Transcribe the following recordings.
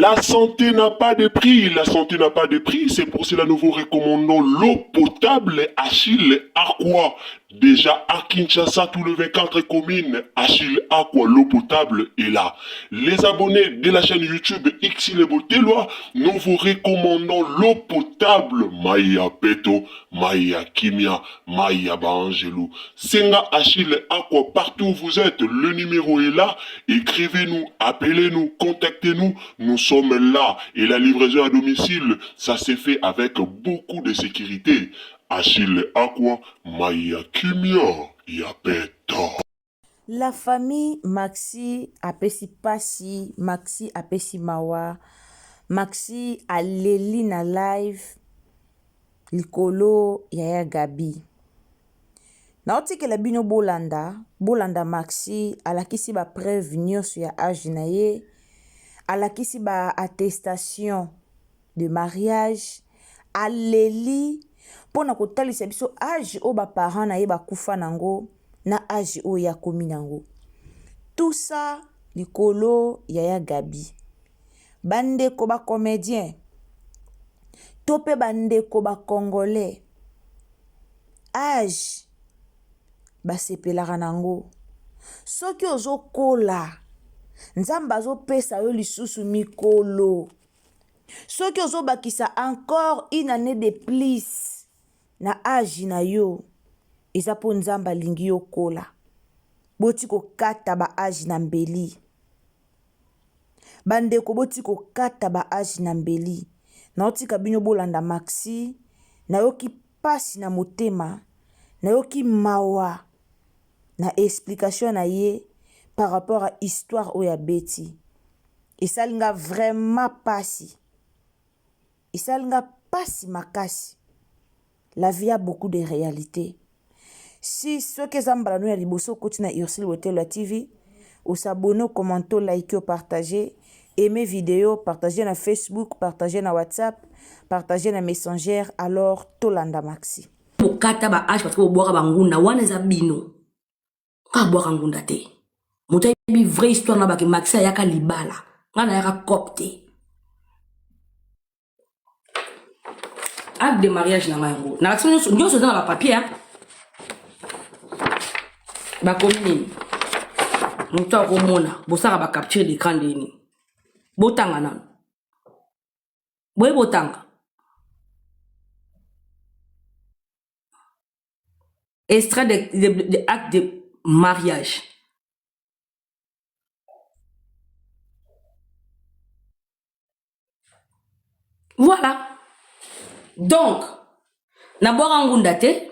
La santé n'a pas de prix, la santé n'a pas de prix, c'est pour cela nous vous recommandons l'eau potable Achille Aqua. Déjà à Kinshasa, tous les 24 communes, Achille Aqua, l'eau potable est là. Les abonnés de la chaîne YouTube Xile Botelwa, nous vous recommandons l'eau potable Maya Peto, Maya Kimia, Maya Baangelou. Senga Achille Aqua, partout où vous êtes, le numéro est là. Écrivez-nous, appelez-nous, contactez-nous. Nous sommes là. Et la livraison à domicile, ça s'est fait avec beaucoup de sécurité. Achille Aqua, Maya Kimia, Yapeto. La famille Maxi apesi pasi, Maxi apesi mawa, Maxi aleli na live likolo ya ya Gaby. Naotikela bino bolanda, bolanda Maxi alakisi ba preuve nyonso ya age na ye, alakisi ba attestation de mariage, aleli mpo na kotalisa biso age oyo ba parents na ye bakufa nango na age oyo ye akomi nango. Tout ça likolo ya ya Gaby. Bandeko ba comediens to mpe bandeko ba congolais age basepelaka nango. Soki ozokola Nzambe azopesa yo lisusu mikolo Soki ozo bakisa encore une annee de plus na age na yo eza po nzambe alingi yo okola. Boti kokata ba age na mbeli. Ba ndeko boti kokata ba age na mbeli. Naotika bino bolanda Maxi, nayoki pasi na motema, nayoki mawa na explication na ye par rapport à histoire oyo abeti. Esali nga vraiment pasi. Esali nga pasi makasi. La vie a beaucoup de réalités. Si soki eza mbala no ya liboso okoti na Ursule Botelwa TV, osabonne, okommente, olike, opartage, aime video, partage na Facebook, partage na WhatsApp, partage na Messenger, alors tolanda Maxi. Bokata ba age parce que bobwaka bangunda wana eza bino. Nga abwaka ngunda te. Moto ayebi vraie histoire na bake Maxi ayaka libala. Nga nayaka cop te. Acte de mariage na nga yango. Na lakisi nyonso nyonso eza na ba papier. Bakomi nini? Moto akomona bosaka ba capture d'écran ndeni. Botanga nanu. Boye botanga. Extrait de, de, de acte de mariage. Voilà. Donc, nabwaka ngunda te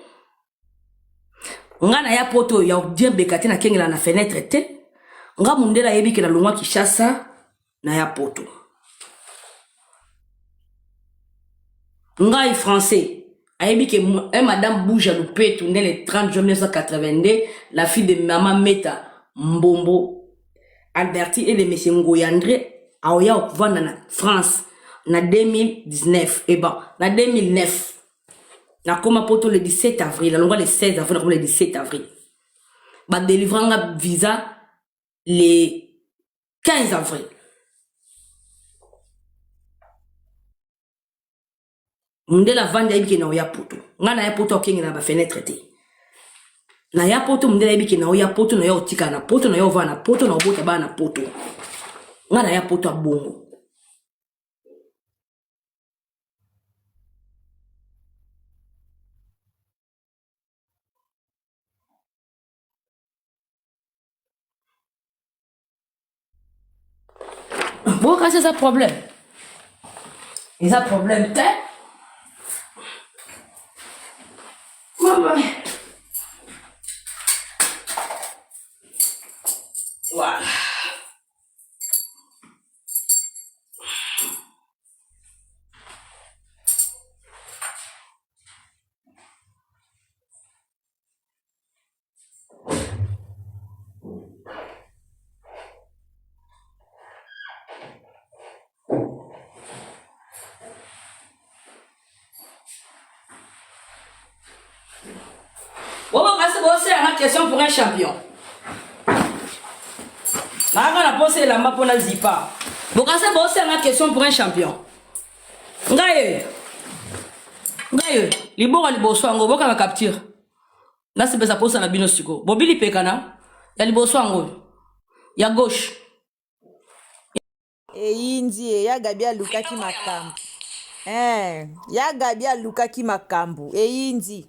nga naya poto oyo ya diembeka te nakengela na fenetre te nga mundele ayebi ke nalongwa kinshasa naya poto ngai français ayebi ke un madame bouja lupetu nde le 30 juin 1982 la fille de mama meta mbombo alberti et de monsieur ngoyi andré aoya kovanda na france na 2019 eh ben, na 2009 nakoma poto le 17 avril nalongwa le 16 avril nakoma le 17 avril badelivra nga visa le 15 avril mundele avandi ayebi ke na oya poto ngai naya poto akenge na bafenetre te naya poto mundele ayebi ke na oya poto na ya otikala na poto na ya ovanda na poto na obota bana na poto ngai naya poto abongo bokasi eza problème eza problème te mama voilà Bobo kasi bosela nga question pour un champion. Naka na posa elamba mpo na zipa. Bokasa bosenga question pour un champion. Ngai oyo. Ngai oyo. Liboko liboso yango bokanga capture. Nasepesa posa na bino siko. Bobi lipeka na ya liboso yango. Ya gauche. Eyindi ye ya Gabi alukaki makambu eh ya Gabi alukaki makambu eyindi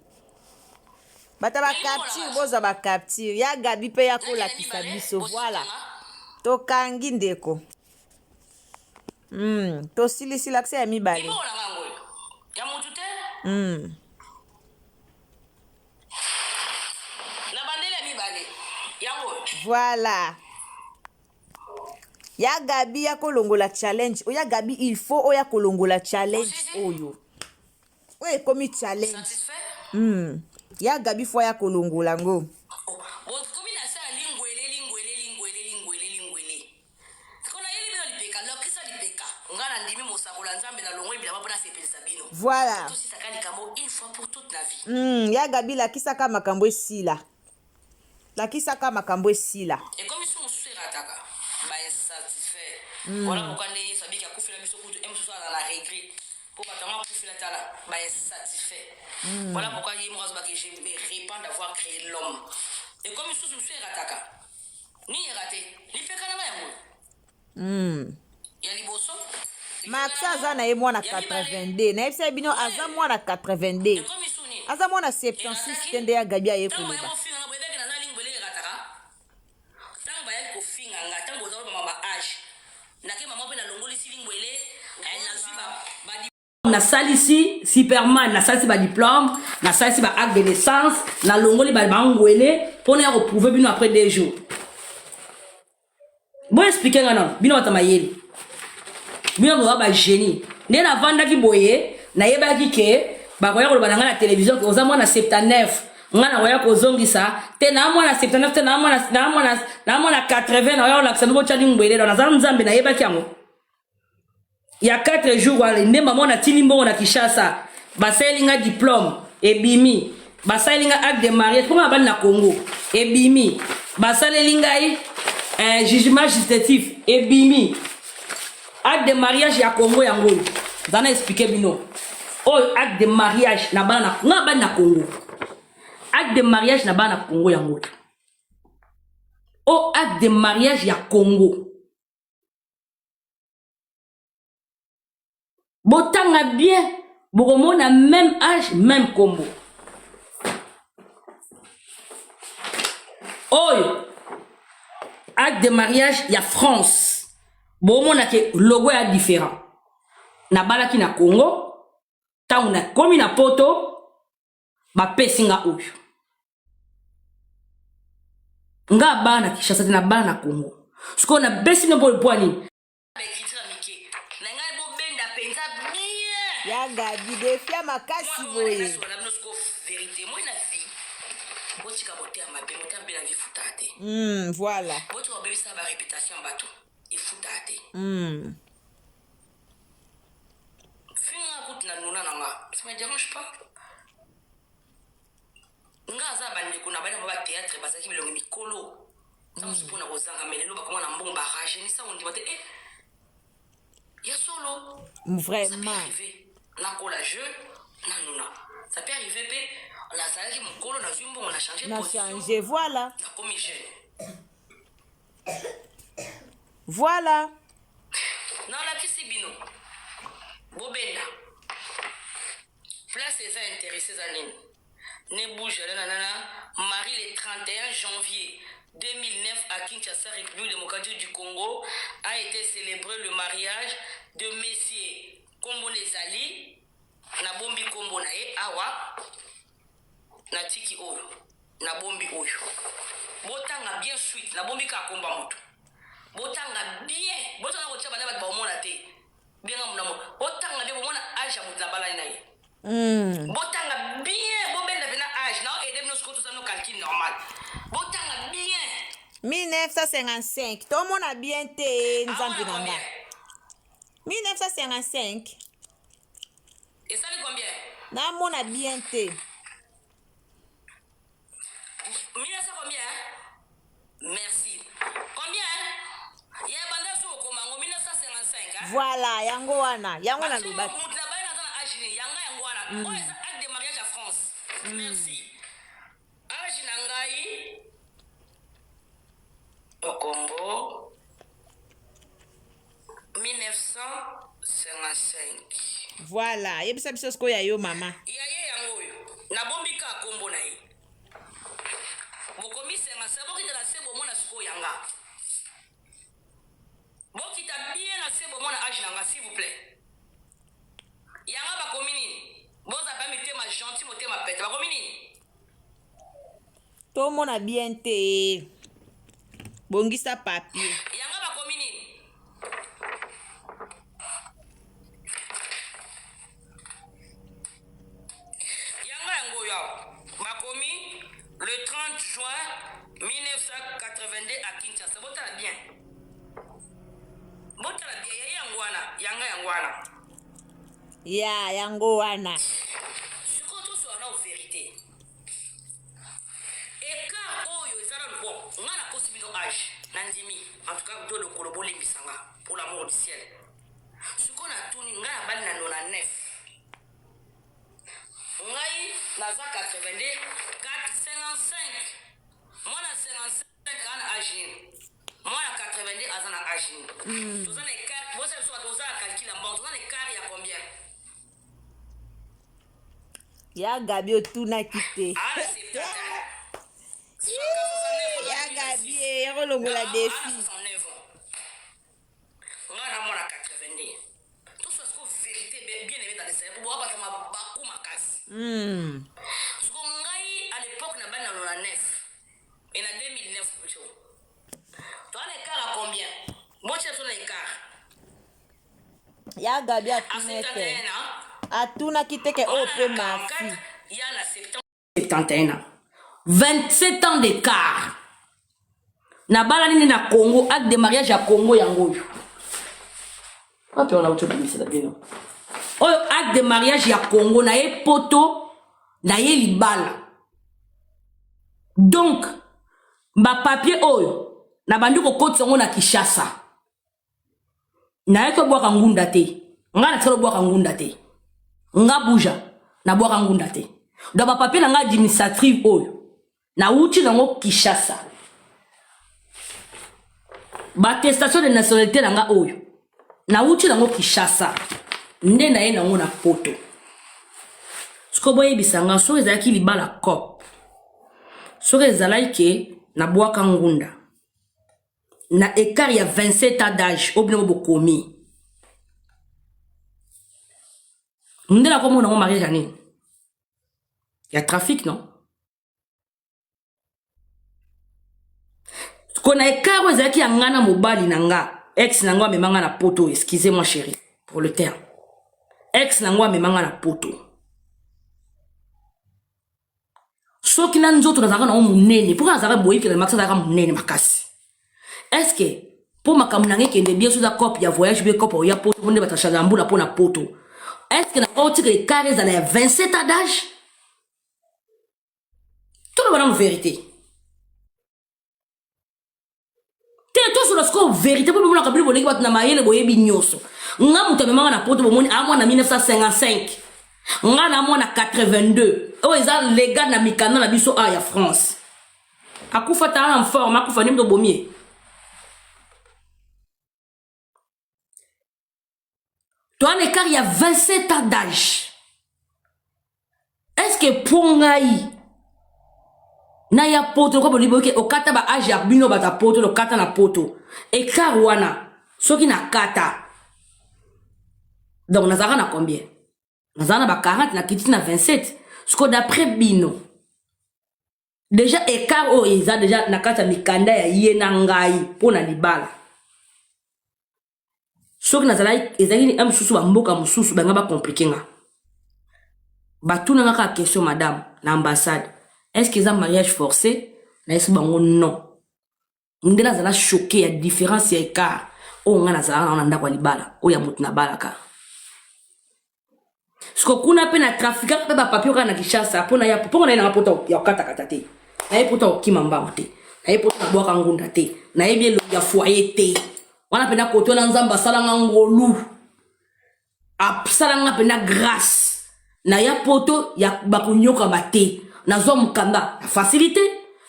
bata ba capture bozwa ba capture ya Gabi pe ya kolakisa biso voilà tokangi ndeko mm, tosilisi lakisa ya mibale mm. Voilà. Ya Gabi ya kolongola challenge oyo ya Gabi il faut oya kolongola challenge oyo oyo ekomi challenge mm. Ya Gabi fo ya kolongola ngo voilà mm, ya Gabi lakisaka makambo esila Lakisa ka makambo esila. Ekomi su mosusu erataka ba insatisfait mm. Voilà pourquoi nde Yesu abiki akufela biso kutu e mosusu aza na regret mpo bato yango akufela tala ba insatisfait mm. Voilà pourquoi ye moko azobaki je me repens d'avoir créé l'homme. Ekomi susu mosusu erataka nini erate lipeka na nga yango mm. Ya liboso Max aza na ye mwana 82 nayebisa bino aza mwana 82 aza mwana 76 te nde ya Gabi aye koloba. Nasalisi superman, nasalisi badiplome, nasalisi ba acte de naissance, nalongoli bangwele mpona ya koprouve bino après 2 jours. Bo explike nga nano, bino bato mayele, bino boza ba génie. Nde navandaki boye, nayebaki ke bakoya koloba na ngai na televizio ke oza mwana 79, ngai nakoya kozongisa te na mwana 79 te, na mwana 80, nakoya kolakisa bino botya lingwele. Naza nzambe, nayebaki yango ya 4 jours wana nde mama natindi mbongo na Kinshasa, basaleli nga diplome ebimi, basaleli nga acte de mariage mpo nga bali na Congo ebimi, basaleli ngai jugement justitif ebimi, acte de mariage ya Congo yango oyo nza na explike bino oyo acte de mariage na bana nga bali na Congo, acte de mariage na bana na Congo yango oyo acte de mariage ya Congo. Botanga bien, bokomona même âge, même kombo. Oyo acte de mariage ya France, bomona ke logo ya différent. Nabalaki na Congo, ntango nakomi na poto bapesi nga oyo. Nga bana na Kinshasa te, na bana na Congo. Sikoyo nabesi bino mpo mpo nini? Ya Gabi defia makasi boye. Voilà. Nga aza bandeko na bana ba théâtre bazalaki bilongi mikolo ntango mpona kozanga melelo bakoma na mbongo barajeunisa ondima te eh ya solo. Vraiment. Nakola jeune nanuna, ça peut arriver mpe nazalaki mokolo, nazwi mbongo na change. Na change, voilà. Nakomi jeune. Voilà. Nalakisi bino bobenda place eza intéressé eza nini ne bouge nanana marie le 31 janvier 2009 à Kinshasa, République démocratique du Congo, a été célébré le mariage de Messieurs Kombo Nezali, nabombi kombo na ye awa, natiki oyo, nabombi oyo. Botanga bien suite, nabombi kaka komba moto. Botanga bien, botanga kotia bana bato baomona te. Benga muna mo, botanga bien bomona âge ya moto na balani na ye. Botanga bien, bobenda pena âge, na aider bino sikoyo toza no calcul normal. Botanga bien. 1955 tomona bien te nzambe na nga. 1955 esali combien? Namona bien te. 1900 combien? Merci. Combien? Ya banda so okoma ngo 1955. Voilà, yango wana, yango nalobaki. Moto na bali aza na age nini? Yanga yango wana. Oyo eza acte de mariage ya France. Merci. Age na ngai au Congo 1955. Voilà, yebisa biso sikoyo ya yo mama. Ya ye yango oyo. Nabombi kaka kombo na ye. Bokomi 55 bokita na se bomona sikoyo ya nga. Bokita bien na se bomona age na nga s'il vous plait. Yanga bakomi nini? Boza pe mitema gentil motema pete. Bakomi nini? Tomona bien te. Bongisa papier. Yanga bakomi nini? Yanga yango oyo awa. Bakomi le 30 juin 1982 à Kinshasa. Botala bien. Botala bien ya yango wana, yanga yango wana. Ya yango wana. Sikoyo tosola nao verite. Ecart oyo eza nanu bon, nga nakosi bino age, nandimi. En tout cas, do lokolo bolimbisa nga pour l'amour du ciel. Sikoyo natuni nga nabali na 99. Ngai naza 82, 4, 55. Mwana 55 aza na age nini? Mwana 82 aza na age nini? Mm. Toza na écart, bosa biso bato toza na calcul ya mbongo, toza na écart ya combien? Ya Gabi otunaki te. Ah, na 70. Ya Gabi ya kolongola defi. 69 ans. Nga na mwana 82. Toso siko vérité bien aimé dans les po boabata mabaku makasi. Mm. Siko ngai à l'époque na bani na 99 et na 2009 plutôt. Toza na écart à combien? Botia biso na écart. Ya Gabi À atuna te. 71 ans. Atunaki te ke oyo mpe mafi. Ya na 71 ans. 27 ans d'écart. Nabalani nde na Congo, acte de mariage ya Congo yango oyo. Wapi wana auti obimisela bino? Oyo acte de mariage ya Congo na ye poto na ye libala. Donc ba papier oyo nabandi kokotisa yango na Kinshasa. Naye kobwaka ngunda te. Nga natikala kobwaka ngunda te. Nga buja nabwaka ngunda te. Donc ba papier na nga administrative oyo nauti nango Kinshasa. Ba attestation de nationalité na nga oyo nauti nango Kinshasa nde naye nango na poto. Sikoyo boyebisa nga soki ezalaki libala cop, soki ezalaki ke nabwaka ngunda na écart ya 27 ans d'âge oyo bino bokomi nde nakomona yango mariage ya nini ya trafic non? Kona écart oyo ezalaki ya nga na mobali na nga, ex na ngo amema nga na poto, excusez moi chérie pour le terme, ex na ngo amema nga na poto. Soki na nzoto nazalaka nango monene, mpo nazalaka boyike na makasi, azalaka monene makasi. Est ce que mpo makambo na ngai ekende bien, soki eza cope ya voyage be cope oya poto, mpo nde bato achange mbula mpo na poto, est ce que nakoki kotika écart ezala ya 27 ans d'âge? Toloba nano vérité te, tosola sikoyo vérité, mpo bomonaka bino boleki bato na mayele, boyebi nyonso. Nga moto amemanga na poto, bomoni amwana 1955, nga na mwana 82, oyo eza légal na mikanda na biso awa ya France. Akufa ta na forme, akufa nde moto obomi ye. Toa na écart ya 27 ans d'âge. Est-ce que mpo ngai na ya poto lokola bolingi boyoke okata ba age ya bino bato ya poto lokata na poto écart wana, soki nakata donc nazalaka na combien? Nazala na ba 40, nakiti na 27. Siko d'après bino déjà écart oyo eza déjà na kati ya mikanda ya ye na ngai mpo na libala, soki nazalaki ezalaki na mosusu bamboka mosusu banga bacompliquer nga, batuna nga kaka question: madame, na ambassade, est ce que eza mariage forcé? Nayesi bango non. Nde nazala choqué ya différence ya écart oyo nga nazalaka nango na ndako ya libala oyo ya moto nabalaka. Siko kuna mpe na trafikaka mpe bapapier kaka na Kinshasa mpo na ya mpo na ye nanga poto ya kokatakata te, naye poto ya kokima mbangu te, naye poto nabwaka ngunda te, nayebi elongi ya foyer te. Wana mpenza kote wana Nzambe asalanga ngolu. Asalanga mpenza grâce. Na ya poto ya bakonyokama te. Nazwa mokanda na facilité,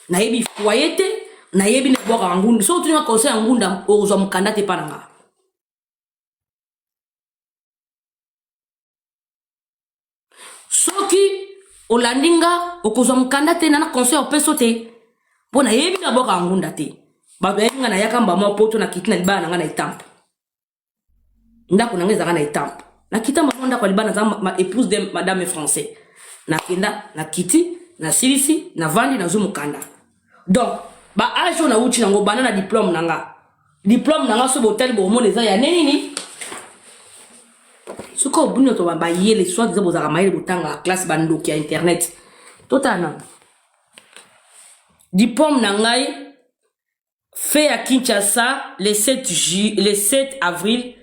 nayebi foyer te, nayebi na bwaka ngunda. Soki otuni nga conseil ya ngunda, okozwa mokanda te epa na nga. Soki olandi nga okozwa mokanda te na na conseil opeso te mpo nayebi na bwaka ngunda te. Bato bayebi nga nayaka mbama poto na kiti na libala na nga na etampe. Ndako na nga ezalaka na etampe. Nakita mbama ndako ya libala naza ma épouse de madame français. Nakenda nakiti nasilisi navandi nazwi mokanda. Donc ba age oyo nawuti nango banda na diplôme na nga. Diplôme na nga so botali bokomona eza ya nini? Soki obuni to bayele soit disant bozalaka mayele botangaka classe bandoki ya internet. Totala nanu. Diplôme na ngai fait à Kinshasa le 7 ju le 7 avril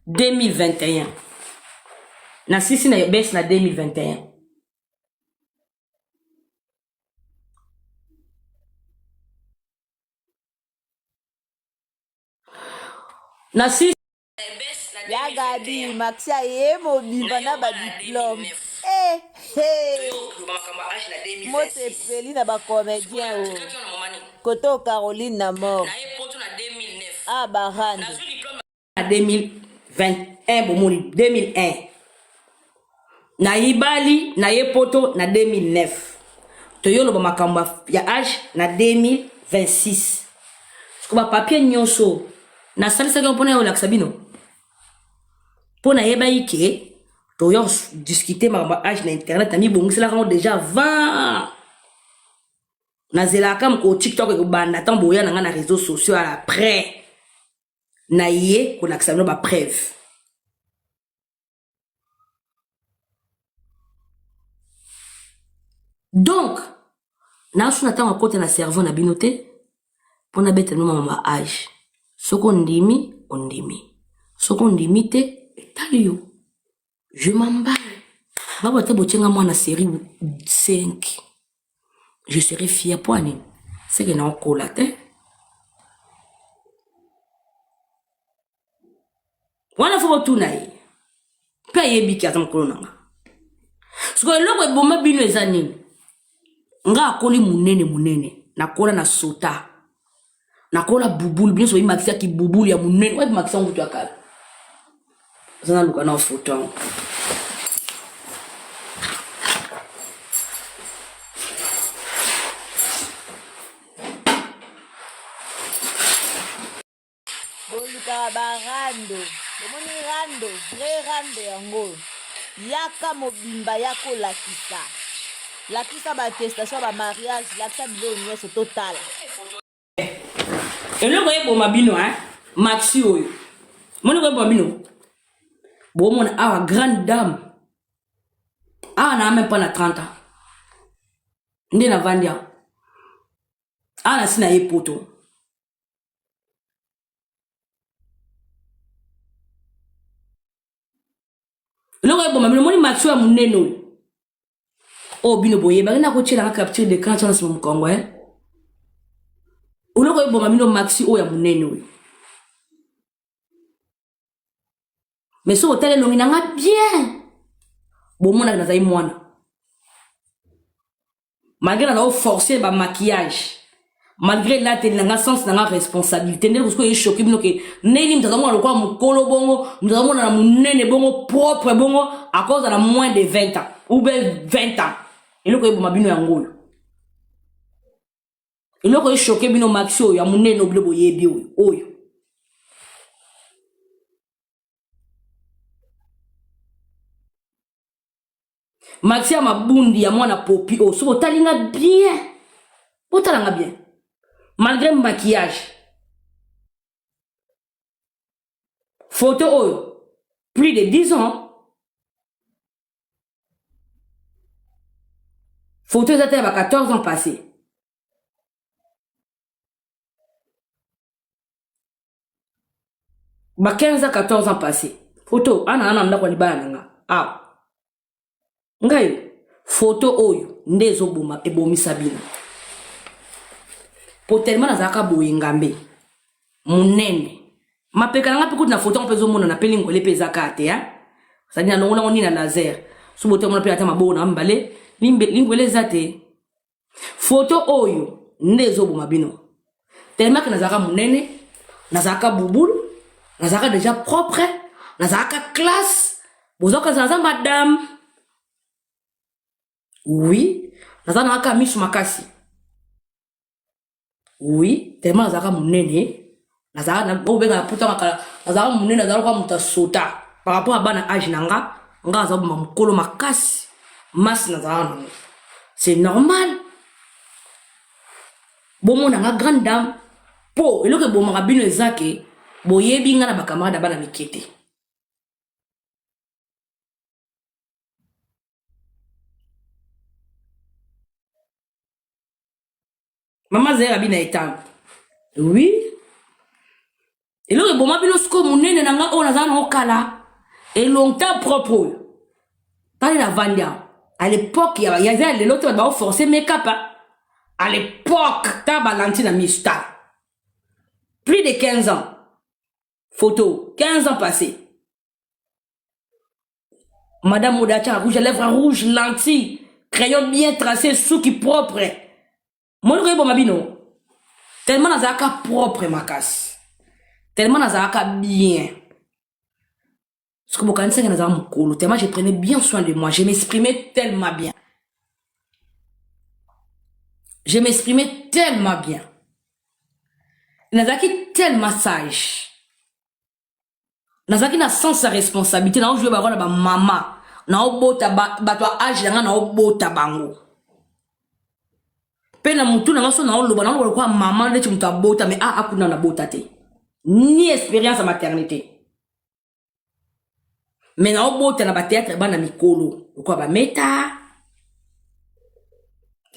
2021. Nasisi na ebes na 2021. Nasisi Ya Gabi, Maxi aye mobimba na ba diplôme. Eh, hey. Moto epeli na ba comédien o. Koto Caroline na mort. Ah ba rando. Na 2021 bomoni 2001 na ibali na ye poto na 2009 toyoloba makambo ya age na 2026 siko bapapier nyonso nasalisaki yango mpona ya kolakisa bino mpo nayebaki ke toya discute makambo ya age na internet namibongiselaka yango deja avant nazelaka mokolo tiktok ekobanda ntango boya na ngai na réseau sociaux après na ye kolakisa bino bapreuve. Donc naso na ntango akota na cerveau na bino te mpo nabetela bino mama age. Soki ondimi ondimi, soki ondimi te etali yo. Je m'emballe. Babo ata botie nga mwana série 5 je serai fier mpo nini seke naokola te wana fo botuna ye mpe ayebi ke aza mokolo na nga. Sikoyo eloko eboma bino eza nini? Nga akoli monene monene, nakola na sota, nakola bubulu, bino soki makisa kibubulu ya monene, wapi makisa ngutu ya kala. Oza naluka na foto yango. Bolukaka ba rando, bomoni rando, vrai rando yango yaka mobimba ya kolakisa lakisa ba attestation ba mariage, lakisa biloko nyonso totala. Eloko eboma bino hein, maxi oyo moni ko eboma bino, bomona awa grande dame awa na même pas na 30 ans nde navandi awa awa nasi na ye poto. Eloko eboma bino moni maxi ya monene oyo oyo bino boyebaki na kotielanga capture d'écran tia na nsima mokongo eh? Eloko eboma bino maxi oyo ya monene oyo, mais soki otala elongi na nga bien bomonaka nazali mwana malgré naza forcer ba maquillage, malgré elateli na nga sens na nga responsabilité nde kosoki echoki bino ke ndenge nini moto azomona lokola mokolo bongo, moto azomona na monene bongo propre bongo akozala moins de 20 ans ou bien 20 ans. Eloko eboma bino yango oyo, eloko echoke bino maxi oyo ya monene obile boyebi oyo oyo. Maxi ya mabundi ya mwana popi oyo soki otali nga bien, botala nga bien malgré maquillage, photo oyo plus de 10 ans, photo eza te ya ba 14 ans passé. Ba 15 ans 14 ans passé photo ana ana ndako ya libala na nga awa ngai photo oyo nde ezoboma ebomisa bino po tellement nazalaka boye ngambe monene. Mapeka na nga mpe kutu na foto yango mpe ezomonana mpe lingwele mpe eza kaka te hein. Sadi na longola yango nini na laser. So bote mona mpe ata maboko na mbale lingwele eza te. Foto oyo nde ezoboma bino. Tellement que nazalaka munene, nazalaka bubulu, nazalaka déjà propre, nazalaka classe, bozalaka naza madame. Oui, naza na kaka misu makasi. Oui, tellement nazalaka munene, nazalaka na obenga puta makala, nazalaka munene, nazalaka moto asota par rapport à bana âge na nga, nga aza boma mukolo makasi, masse nazalaka nango. C'est normal. Bomona nga grande dame po eloko ebomaka bino eza ke boyebi nga na ba camarade ya bana mike te. Mama Zaire abi na etambe. Oui. Eloko eboma bino sikoyo monene na nga oyo nazala nango kala et longtemps propre oyo. Tali na vandi awa. À l'époque ya ya ya lelo te bato bao forcer make-up. À l'époque ta balanti na miso tala. Plus de 15 ans. Photo 15 ans passés. Madame Odacha, rouge à lèvres rouge, lentille, crayon bien tracé, suki propre. Moni koyeboma bino. Tellement nazalaka propre makasi. Tellement nazalaka bien. Soki bokanisaki nazalaka mokolo, tellement je prenais bien soin de moi, je m'exprimais tellement bien. Je m'exprimais tellement bien. Nazalaki tellement sage. Nazalaki na sens ya responsabilité, nao jouer ba rôle ya ba mama, nao bota bato ya age na nga, nao bota bango. Pe na mutu na nga so nao loba, nao loba lokola mama neti moto abota, mais ah akuna na bota te. Ni expérience ya maternité. Mais nao bota na ba théâtre bana mikolo, lokola ba meta.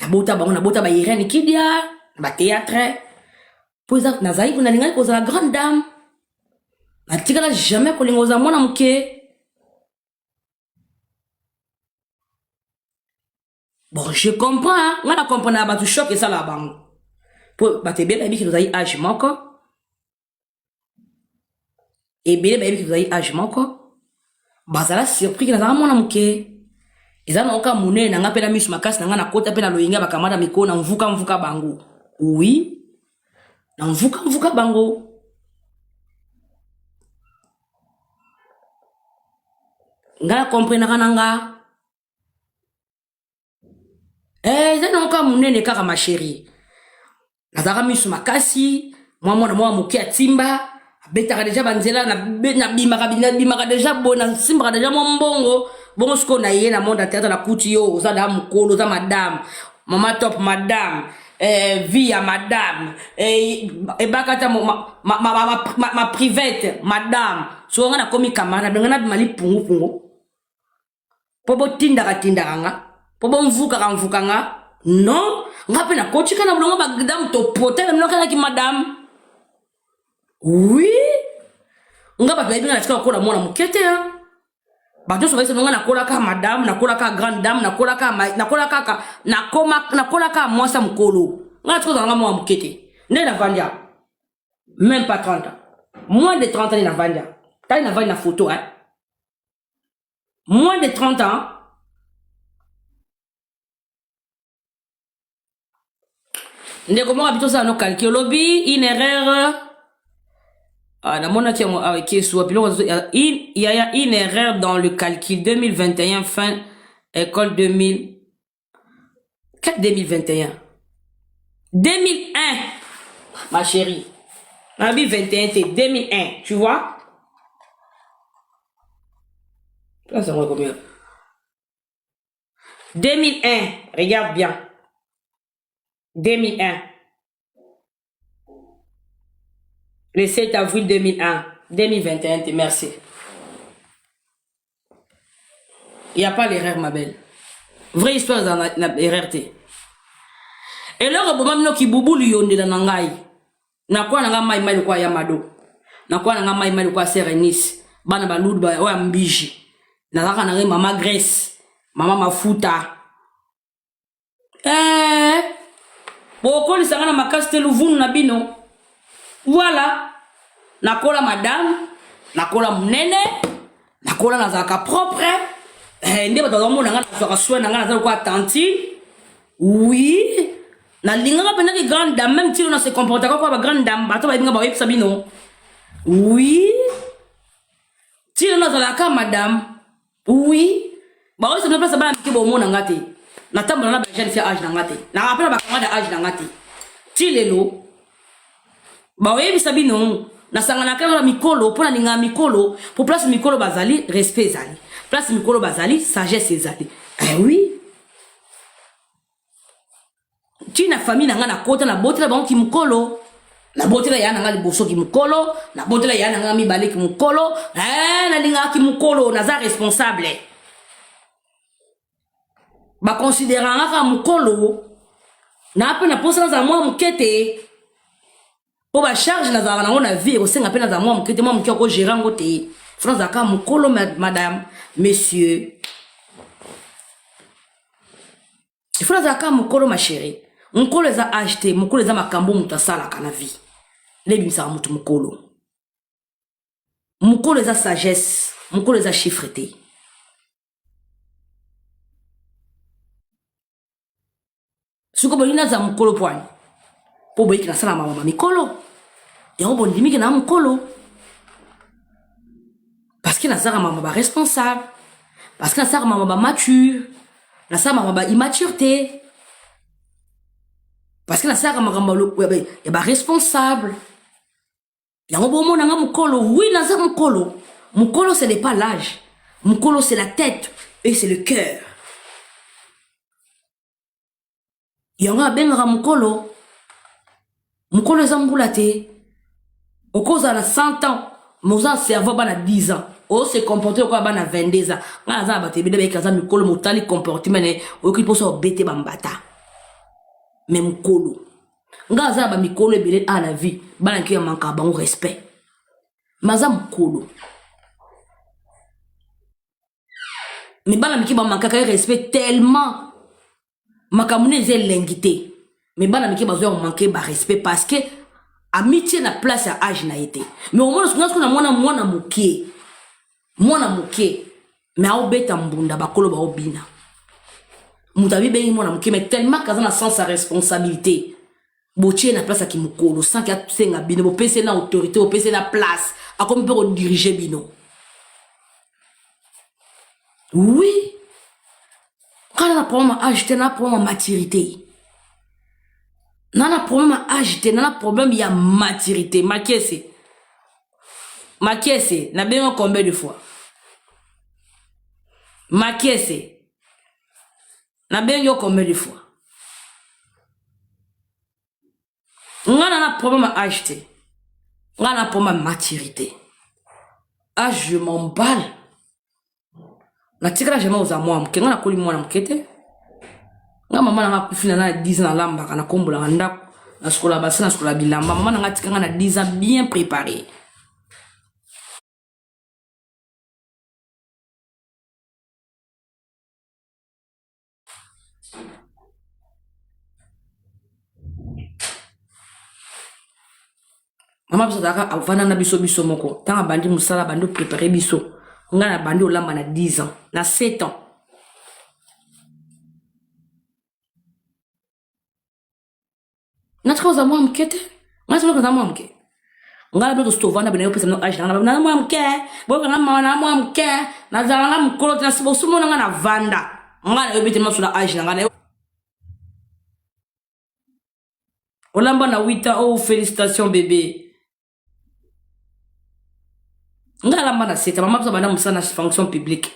Nabota bango, nabota ba Irène Kidia, na ba théâtre. Po eza nazali nalingaki kozala grande dame. Natikala jamais kolinga kozala mwana moke. Bon, je comprends, hein. Nga na comprendre na bato choc esalaka bango. Po bato ebele bayebi ke tozali âge moko. Ebele bayebi ke tozali âge moko. Bazala surpris ke nazalaka mwana moke. Eza na oka monene na nga pe na misu makasi na nga nakota pe na loyenge ya bakamada mikolo na mvuka mvuka bango. Oui. Na mvuka mvuka bango. Nga na comprenaka na nga. Eh, eza na oka monene kaka ma chérie. Nazalaka misu makasi, mwa mwana mwa moke atimba, abetaka deja banzela, nabimaka nabimaka deja boye, nasimbaka deja mwa mbongo. Bongo sikoyo na ye na monde ya théâtre nakuti yo, oza da mokolo, oza madame, mama top madame, eh, vie ya madame, eh, ebakata ma, ma, ma, ma, ma, ma private madame. Sikoyo nga nakomi camarade, nabenga nabima lipungupungu. Po botindaka tindaka nga, po bomvukaka mvuka nga. Non, nga pe nakotika na bolongo ba dame topota na biloko naki madame. Oui, nga bato bayebi nga natika kokola mwana moke te. Bato nyonso bayebisa nga nakolaka madame, nakolaka grande dame, nakolaka nakolaka nakoma nakolaka mwasi ya mokolo. Nga natika kozala nga mwana moke te. Nde navandi awa. Même pas 30 ans. Moins de 30 ans nde navandi awa. Tali navandi na photo hein. Moins de 30 ans. Ndeko moko abito osala no calcul olobi une erreur. Ah, namonaki yango awa ekesu wapi biloko yaya une erreur dans le calcul 2021 fin école 2000 quel 2021 2001 ma chérie nabi 21 te 2001 tu vois place yango ekomi 2001 regarde bien 2001 le 7 avril 2001 2021 te merci. Il n'y a pas l'erreur ma belle. Vraie histoire eza na, na erreur te. Eloko eboma bino kibubulu yondela na ngai. Nakola na ngai mai mai lokola ya mado. Nakola na ngai mai mai lokola sœur Eunice. Bana ba ludu ba oya mbiji. Nazalaka na ngai mama Grace, mama Mafuta. Eh, bokolisa nga na makasi te luvunu na bino. Voilà. Nakola madame, nakola munene, nakola nazalaka propre. Eh, nde bato bazomona nga nazwaka soin na nga naza lokola tantine. Oui, nalingaka mpenza ki grande dame même tino na se comportaka kwa ba grande dame bato bayebi nga bayebisa bino. Oui, tino nazalaka madame. Oui, baoyebisa bino place bana mike bomona nga te. Natambola na ba jeune fille age na nga te. Na rappela ba camarade age na nga te. Ti lelo baoyebisa bino nasanganaka na mikolo mpo nalingaka mikolo mpo place mikolo bazali respect ezali place mikolo bazali sagesse ezali eh oui ti na famille na ngai nakota nabotela bango kimokolo nabotela ya na ngai liboso kimokolo nabotela ya na ngai mibale kimokolo eh, nalingaka kimokolo naza responsable bakonsidera nga kaka mokolo na mpe na mposa nazala mwa moke te mpo bacharge nazalaka nango na vie ekosenga mpe nazala mwa moke te mwa moke akogere yango te fo nazala kaka mokolo madame monsieur il faut nazala kaka mokolo ma chérie mokolo eza age te mokolo eza makambo moto asalaka na vie nde ebimisaka moto mokolo mokolo eza sagesse mokolo eza chiffre te sikoyo bolingi nazala mokolo pwani mpo boyiki nasala mama mikolo yango bondimiki na mokolo parce que nazalaka mama baresponsable parce que nasalaka mama bamature nasalaka mama baimmature te parce que nasalaka makambo ya baresponsable yango bomona nga mokolo oui naza mokolo mokolo ce n'est pas l'âge mokolo c'est la tête et c'est le cœur yango abengaka mokolo mokolo eza mbula te okozala na 100 ans mais oza na cerveau bana 10 ans ose comporte lokola bana 22 ans ngai naza na bato ebele bayeki aza mikolo motali comportement na ye oyoki mposa obete bambata mais mokolo nga aza na bamikolo ebele a na vie bana nke ya manka bango respect me aza mokolo me bana mike bamankaka ye respect tellement makambo nde eza elengi te me bana mike bazwa ya komanke barespect parce que amitie na place ya age na ye te me omona nga soki namona mwana moke mwana moke me aobeta mbunda bakolo baobina moto abibengi mwana moke me tellement kaza na sens ya responsabilité botie na place ya kimokolo sans ke asenga bino bopesi ye na autorité bopesi ye na place akomi mpe kodirige bino oui nga na problème ya age te na problème ya maturité na na problème ya age te na na problème ya maturité makiese Makiese, na bengo combien de fois? Makiese, na bengi combien de fois? Nga na na problème ya âge te. Nga na problème ya maturité. Âge, je m'emballe. Natikala jamais kozala mwana moke. Nga nakoli mwana moke te. Nga mama na nga akufi na na 10 ans nalambaka, nakombolaka ndako, nasukolaka basi, nasukolaka bilamba. Mama na nga atika nga na 10 ans bien préparé. Mama biso azalaka avanda na biso biso moko ntango abandi mosala abandi oprepare biso ngai nabandi olamba na 10 ans na 7 ans natika kozala mwana moke te ngai soki kozala mwana moke ngai na bino tosi tovanda bino yopesa bino age nanga naza mwana moke boyoka nga mawa na mwana moke nazala nga mokolo te bosomona nga na vanda ngai nayebi te maso na age na ngai olamba na 8 ans oh félicitation bébé ngai alamba na 7 ans mama biso banda mosala na fonction publique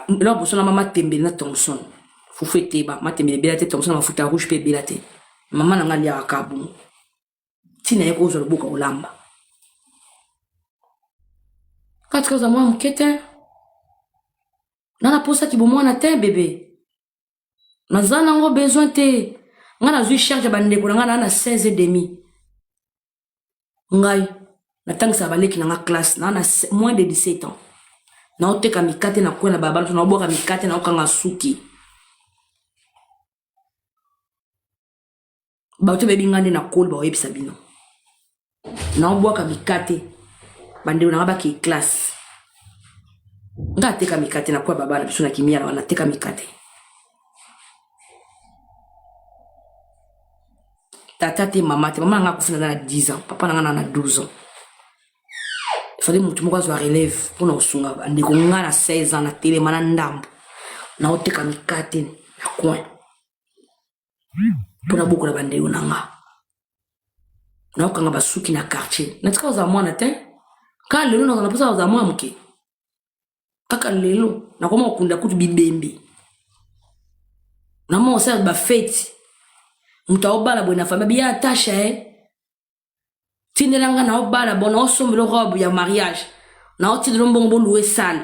eloko boso na mama tembele na thomson fufu eteba matembele ebela te thomson na mafuta ya rouge mpe ebela te mama na ngai aliaka kaka bongo ntina ye kozwa loboko kolamba kati kozwa mwa moke te nga naposaki bomwana te bebe naza nango besoin te nga nazwi charge ya bandeko na ngai naa na 16 et demi ngai natangisaka baleki na nga classe naa na moins de 17 ans naoteka mikate na coin na balabala to naobwaka mikate naokanga suki bato bayebi ngai nde nakoli bakoyebisa bino. Naobwaka mikate bandeko nanga bakei classe. Nga ateka mikate na kwa baba na biso na kimia na nateka mikate. Tata te mama te, mama nanga akufi naza na 10 ans, papa nanga na 12 ans. Fallait motu moko azwa relève mpona kosunga bandeko. Nga na 16 ans natelema na ndambo naoteka mikate na coin mpona bokola bandeko na nga, naokanga basuki na quartier. Natika kozala mwana te, kaka lelo nazala mposa kozala mwana moke. Kaka lelo nakoma kokunda kutu bibembe, namona kosala bafeti, moto aobala boye na famille biya atasha e tindela nga naobala bo naosombela robe ya mariage, naotindela mbongo bolue sale.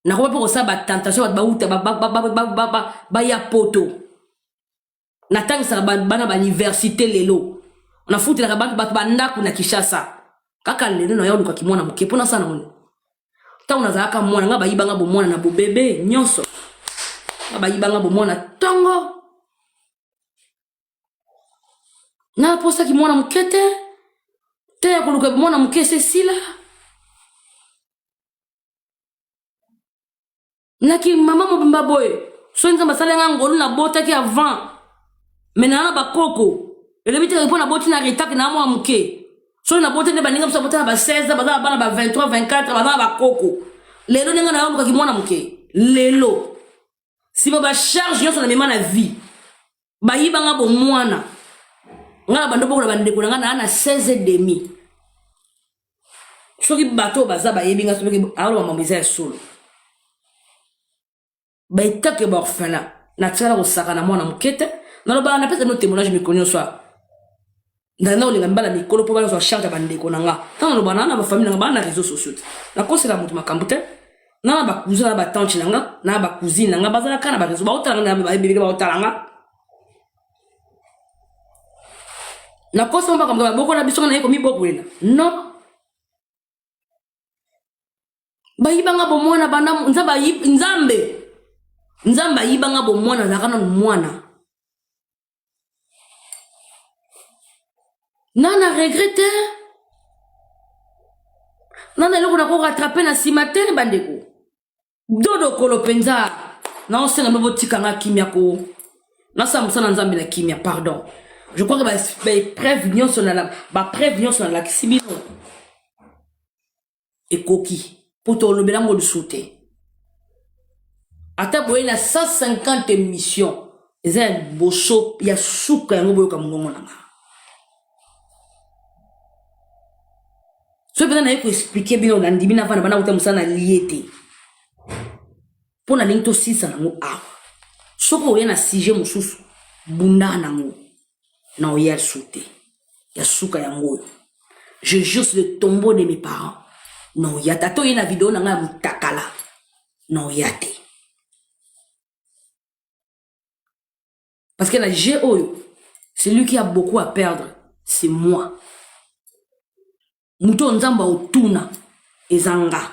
Nakoma mpe kosala batentation, bato bauta baya poto. Natangisaka bana bauniversité lelo, nafutelaka bato bandako na Kinshasa. Kaka lelo naya olukaki mwana moke mpo nasala nango. Ntango nazalaka mwana, nga bayibanga bomwana na bobebe nyonso, nga bayibanga bomwana ntongo naposaki mwana moke te te ya koluka mwana moke esesila naki mama mobimba boye. Soki Nzambe asali nga ngolu, nabotaki avant me naa na bakoko, elobi te mpo naboti na retard na mwa moke. Soki naboti nde baninga biso abota na ba 16, baza na bana ba 23, 24, baza na bakoko. Lelo ndenge nayolukaki mwana moke lelo, nsima bacharge nyonso na mema na vie, bayibanga bomwana. Nga na bando bokola bandeko na nga naa na 16 et demi. Soki bato oyo baza bayebi nga, soki aoloba mambo eza ya solo, baetake baorphelin natikala kosaka na mwana moke te. Nalobaka, napesa bino témoignage mikolo nyonso awa. Nana olinga mibala mikolo mpo bazwa charge ya bandeko na nga. Ntango naloba na na bafamille na nga, baa na réseau sociaux te, nakosela moto makambo te. Na na bacousin na batante na nga na bacousine na nga bazalaka na bareseau, baotala nga, bayebeleke baotala nga. Nakosa makambo babokola biso, nga naye komibokolela non. Bayibanga bomwana banda Nzambe, Nzambe, Nzambe ayibanga bomwana, azalaka nanu mwana. Nana regrete, nana eloko nako rattrape na nsima te. Bandeko, dodokolo mpenza, naosenga mpe botika nga kimia ko nasala mosala na Nzambe na kimia. Pardon, je crois que baepreuve nyonso, bapreuve nyonso nalakisi bino ekoki mpo tolobela yango lisusu te. Ata boye na 150 émission, eza ya liboso ya suka yango. Boyoka mongongo na nga soki mpenza naye koexplike bino. Nandimi navanda bana kuta mosala na lie te mpo nalingi tosilisa nango awa. Soki oya na sujet mosusu, bunda nango na oya su te. Ya suka yango oyo, je jure sur le tombeau de mes parents, na oya te. Ata oye na video na ngai ya motakala, na oya te, parce que na jeu oyo, celui qui a beaucoup à perdre, c'est moi. Moto oyo Nzambe aotuna eza nga.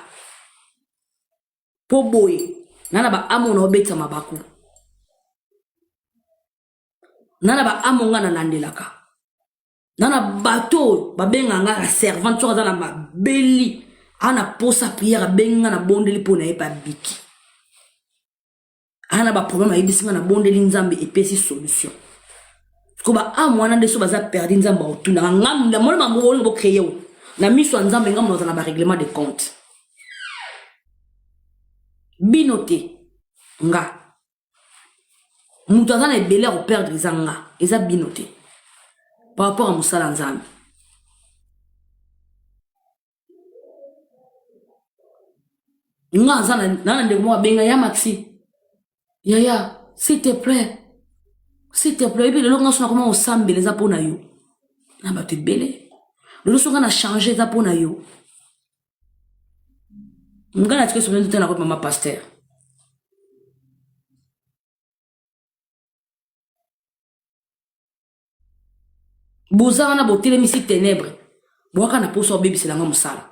Mpo boye nga na baamo na obetisa mabaku, nga na baamo nga nalandelaka, nga na bato oyo babenga nga na servante. Soki aza na mabeli, aa na posa priere, abengi nga, na bondeli mpo na ye mpe abiki. Aa na baproblème, ayebisi nga, na bondeli, Nzambe epesi solution. Ko baame wana nde so baza perdi, Nzambe aotunaka nga. Namoni mambo olinga bocreye oyo na miso ya Nzambe, nga moto aza na barèglement de compte, bino te. Nga moto aza na ebele ya koperdre eza nga, eza bino te, par rapport ya mosala ya Nzambe. Nga aza na ndeko moko abenga ya Maxi, yaya, s'il te plaît, s'il te plaît. Ebi lelo nga so nakoma kosambela eza mpo na yo na bato ebele. Lelo so nga na change eza mpo na yo. Nga na tike soki te nakomi mama pasteur. Boza wana botelemisi ténèbre, bwaka na posa obebisela nga mosala,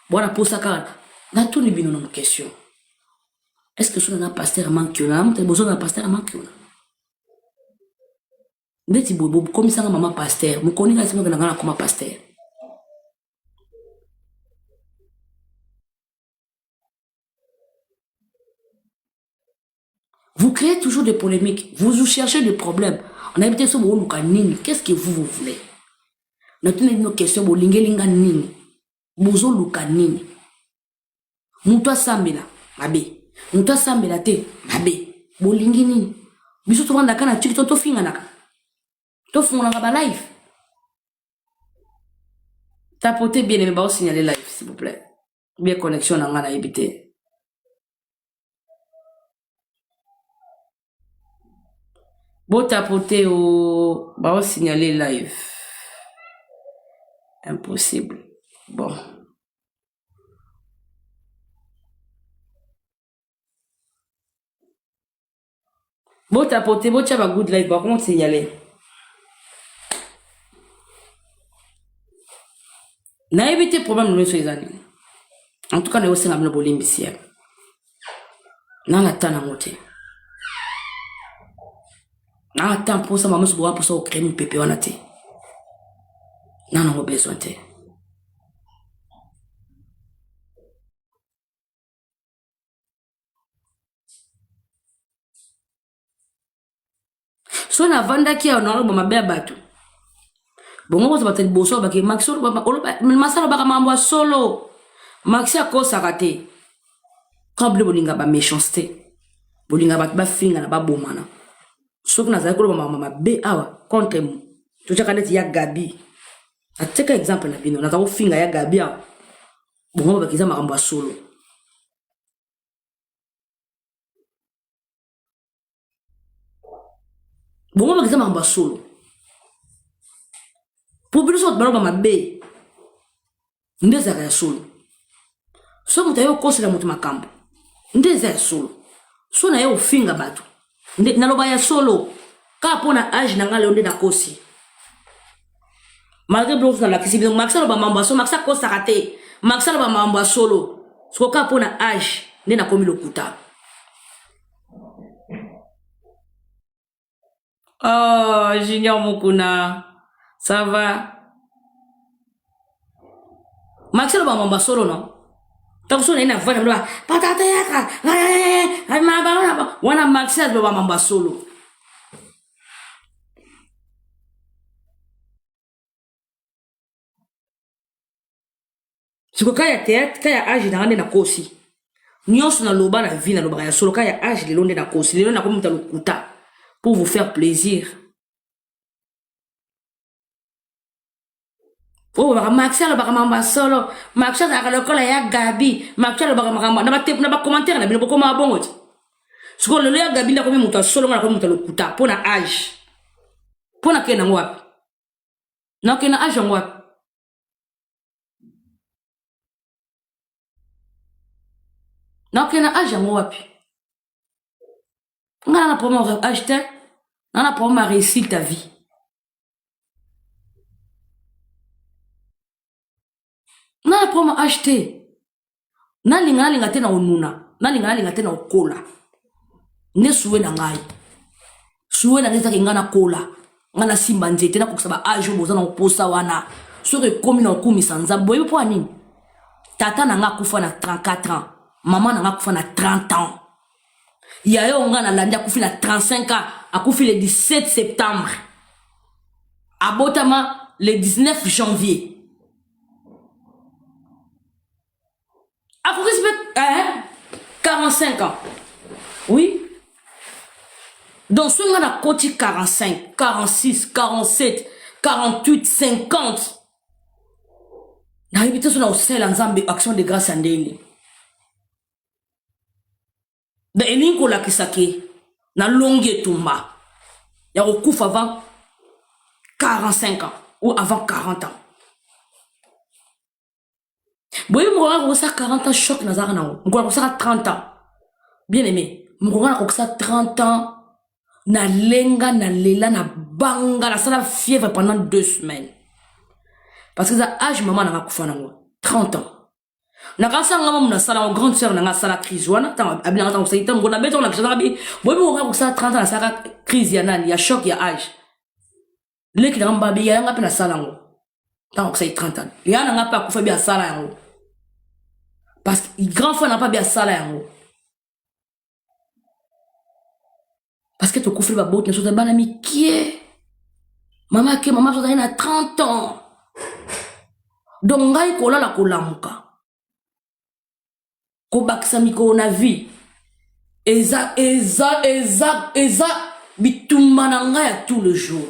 bwana posa kaka. Natuni bino na question: est ce que soki na pasteur Mankiona na moto, bozo na pasteur Mankiona ndeti boye, bokomisanga mama pasteur mokoni ngai, simoke na ngai nakoma pasteur. Vous créez toujours des polémiques. Vous vous cherchez des problèmes. On a so boluka nini. Qu'est-ce que vous vous voulez? Natuna bino question bolingeli nga nini? Bozoluka nini? Moto asambela mabe. Moto asambela te mabe. Bolingi nini? Biso tovandaka na TikTok tofinganaka. Tofungolaka ba live. Tapotez bien aimé bao signaler live s'il vous plaît. Bien connexion na nga nayebi te. Botapote o bao signaler live. Impossible. Bon. Botapote botia ba good live bakoma signaler. Nayebi te problème nyonso eza nini. En tout cas nayo senga bino bolimbisi ya. Nana ata nango te. Na ata mposa mama sobo mposa ocree mopepe wana te. Na nango besoin te. So navandaki awa naloba mabe ya bato bongo kozwa bato ya liboso bake maxi alobaka makambo ya solo maxi akosaka te quand bino bolinga ba méchanceté bolinga bato bafingana babomana soki nazali koloba makambo mabe awa contre totyaka neti ya gabi natyaka exemple na bino naza kofinga ya gabi awa bongo babaki eza makambo ya solo Bongo bakisa makambo ya solo po bino soki baloba mabe nde ezalaka ya solo so moto aye okosela moto makambo nde eza ya solo so naye ofinga bato nde naloba ya solo kaka mpo na age na ngai lelo nde nakosi malgré biloko nalakisi bino maxi aloba mambo ya solo maxi akosaka te maxi aloba mambo ya solo siko kaka mpo na age nde nakomi lokuta Oh, Junior Mukuna, ça va? Maxi aloba mambo ya solo no? Ntango so naye na vanda loba patata yaka wana Maxi aloba mambo ya solo. Siko ka ya théâtre, ka ya age na nga nde nakosi. Nyonso naloba na vie nalobaka ya solo, ka ya age lelo nde nakosi. Lelo nakomi moto ya lokuta pour vous faire plaisir. oyo oh, baka maxi alobaka makambo ya solo maxi azalaka lokola ya gabi maxi alobaka makambo na bacommentaire na bino bokomaka bongo ti sikoyo lelo ya gabi nde akomi moto ya solo nga nakomi moto ya lokuta mpo na age mpo na kende yango wapi nakende na age yango wapi Nakokende na age yango wapi? Nga na problème ya age te, nga na problème ya réussite ta vie. Nga na problème ya age te. Nalinga nalinga te na konuna, nalinga nalinga te na kokola. Nde suwe na ngai. Suwe na ngai ezaki nga nakola. Nga nasimba nzete nakokisa ba age oyo boza na mposa wana. Soki ekomi na kokumisa Nzambe, boyebi mpo ya nini? Tata na nga akufa na 34 ans, mama na nga akufa na 30 ans. Yaya oyo nga nalandi akufi na 35 ans, akufi le 17 septembre. Abotama le 19 janvier. Akokisi mpe eh, 45 ans. Oui. Donc soki nga nakoti 45, 46, 47, 48, 50 nayebi te so na kosalela Nzambe action de grâce ya ndenge. Donc elingi kolakisa ke nalongi etumba ya kokufa avant 45 ans ou avant 40 ans. Boyebi mokolo nga nakokisa 40 ans choc nazalaka nango mokolo nakokisaka 30 ans bien aimé mokolo nga nakokisa 30 ans nalenga nalela na banga nasala fièvre pendant deux semaines parce que eza age mama nanga akufa nango 30 ans nakanisa nga mamu nasala yango grande sœur nanga asala crise wana ntango abinanga ntango kosaki ntango na beti na bi boyebi mokolo nakokisa 30 ans nasalaka crise ya nani ya choc ya age leki nanga mbabi yaya nga mpe nasala yango ntango akosaki 30 ans yaya na nga mpe akufa bi asala yango parce que grand frère na mpe abi asala yango. Parce que tokufeli baboti na biso bana mikie. Mama ake mama biso azali na 30 ans. Donc ngai kolala kolamuka. Kobakisa mikolo na vie eza eza eza eza bitumba na ngai ya tout le jour.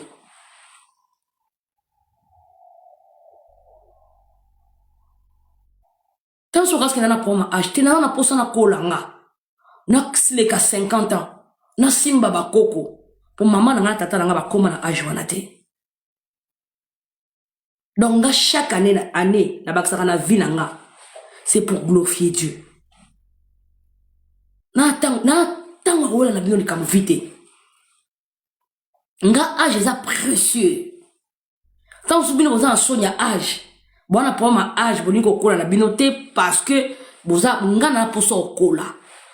Tango soki aske na problème age te naza na posa nakola nga nasileka 50 ans nasimba bakoko po mama na nga na tata na nga bakoma na age wana te. Donc nga chaque année na année nabakisaka na vie na nga c'est pour glorifier Dieu. Na ntango na ntango akoyela na bino likambo vie te. Nga age eza précieux. Ntango mosusu bino boza na soni ya age, bwana problème ya age, bolingi kokola na bino te parce que boza nga na posa kokola.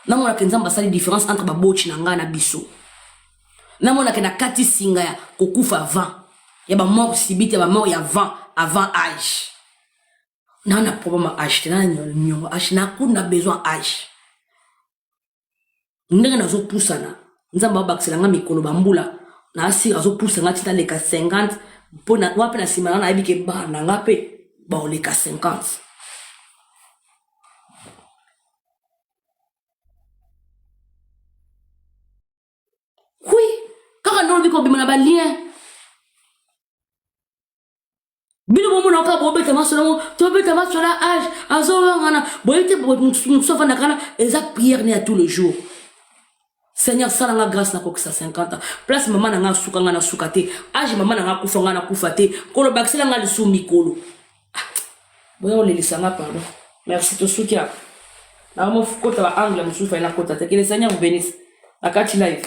Namonaka Nzambe asali différence entre baboti na nga na biso. Namonaka na kati singa ya kokufa avant ya ba mort subite ya ba mort ya avant avant age. Na na problème ya age te, na niongo age, na kuna besoin age. Ndenge nazopusana Nzambe abakisela nga mikolo bambula na asira azopusa nga tina leka 50 mpo na wapi na nsima na nayebi ke bana nga mpe baoleka 50. Oui, kaka nde olobi kobima na balien bino bomona kaka bobeta masolo yango tobeta masolo ya age azowangana boyebi te mosusu afandaka na eza prière ne ya tout le jour. Seigneur sala nga grâce nakokisa 50 ans place mama na nga asuka nga nasuka te age mama na nga akufa nga nakufa te kolobakisela nga lisusu mikolo. Ah, boya kolelisa nga pardon. Merci tosuki awa nakomokota ba angle mosusu fai nakota te. Que le Seigneur vous bénisse. Na kati live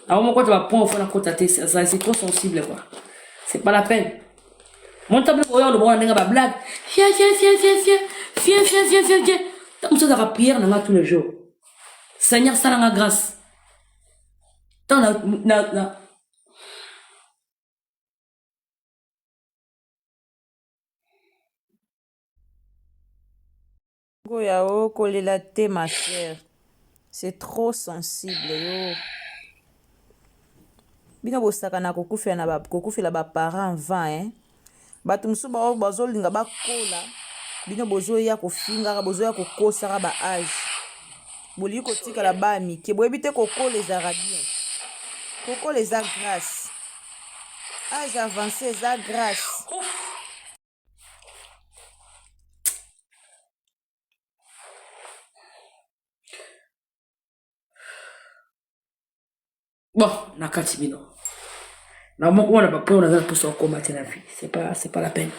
nakomokota ba point fo nakota te, c'est trop sensible quoi, c'est pas la peine. Monta biloko oyo oloba wana ndenge ba blague fien fien fien fien fien fien fien fien fien fien. Ntango mosusu azalaka prière na nga tous les jours. Seigneur sala nga grâce ntango na, na, na Ngoya o kolela te ma sœur, c'est trop sensible yo. Bino bosakana kokufela na ba kokufela ba parents avant hein. Bato mosusu ba bazolinga bakola bino bozoya kofingaka bozoya kokosaka ba age. Bolingi kotikala ba mike boyebi te kokola ezalaka bien. Kokola eza grâce. Age avancé eza grâce. Bon, na kati bino na moko wana bapo naza na mposa okoma te na vie, c'est pas la peine.